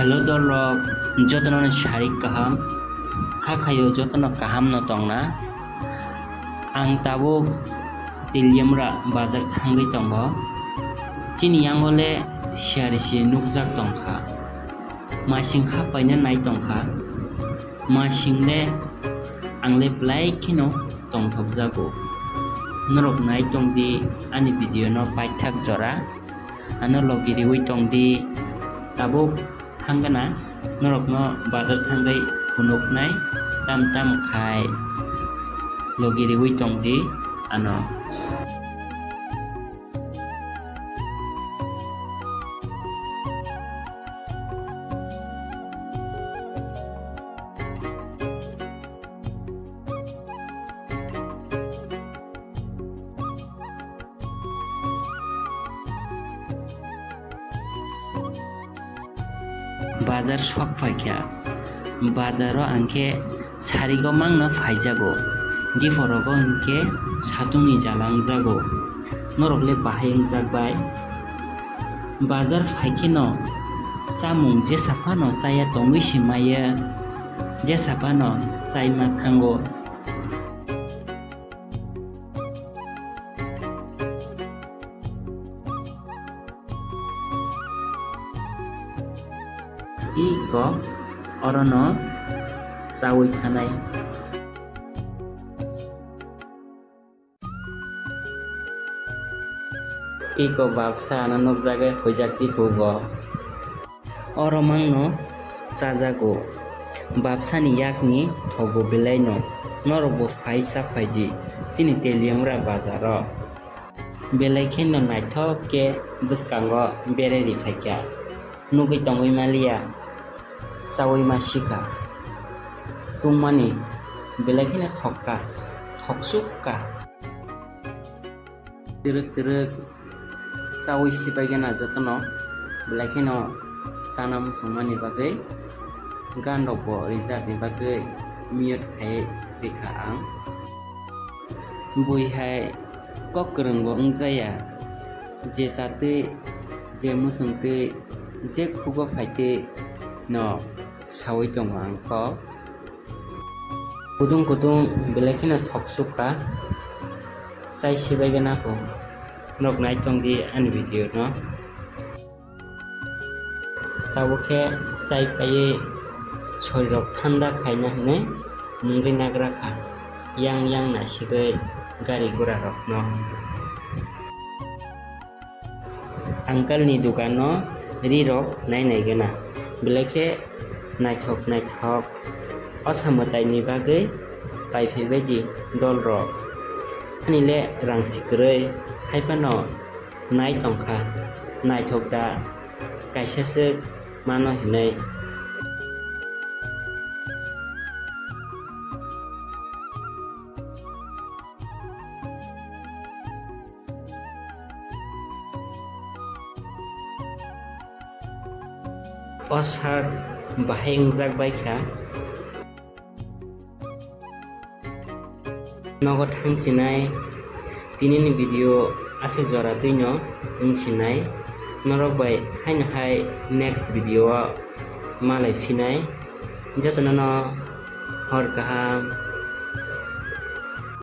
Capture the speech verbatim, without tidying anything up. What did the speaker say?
Hello dolrok, jotono no sarik kaham, kha khayo jotono kaham no tongna. Ang tabuk Teliamura bazar thangwi tongo. Chini yango le siyari si nukjak tongkha. Masing hapaina nai tongkha. Masing le ang le belai kheno tongthokjago. Norok nai tongdi ani video no paithak jora. Ano logi riwi tongdi. Tabuk hangana norokno bazar thangwi phunuknai tam tam khai logi riwi tongdi ano. Bazar sok phaikha. Bazaro ang khe sarigo mangno phaijago. Diphorogo hwnkhe satungni jala wngjago. Norok le bahai wngjak bai. Bazar phaikheno chamung jesa phano chaya tongwi se maya, jesa phano chaima thango. Iko orono chawi thanai. Iko babsa ano nukjagwi huijak tiphuru bo. Oro mangno chajago. Babsani yakni thogo belaino. Norokbo phai cha phaidi chini Teliamura bazaro. Belai kheno naithok khe bwskango berai ri phaikha. Nugwi tongwi maliya, chawi ma sikha. Tungmani belai kheno thokka, thoksukka. Twrwk twrwk chawi sibaigana jotono, belai kheno chana muchungmani bagwi, gan rokbo rijakni bagwi mute khai rikha ang. Bui hai kok kwrwngbo wngjaya, je chatwi, je muchungtwi, je khugo phaitwi no sawi tongo ang kok. Kudung kudung belai kheno thoksukha, chai sibaigana kho. Norok nai tongdi ani video no. Tabuk khe chai paiwi sorirok thanda khaina hinwi nungwi nagra kha, yang yang naisigwi gari gura rokno. Uncle ni dukano ri rok nai nai gana, belai khe naithok naithok. O samwtai ni bagwi pai phaibaidi dol rok. Ani le rang si kwrwi, hai phano nai tongkha, naithok da, kaisa swk mano hinwi. O sir bahai wngjak bai kha. Nogo thang sinai, tini ni video aswk jora twi no wng sinai. Norok bai haino hai next video o malai phinai. Jotono no hor kaham,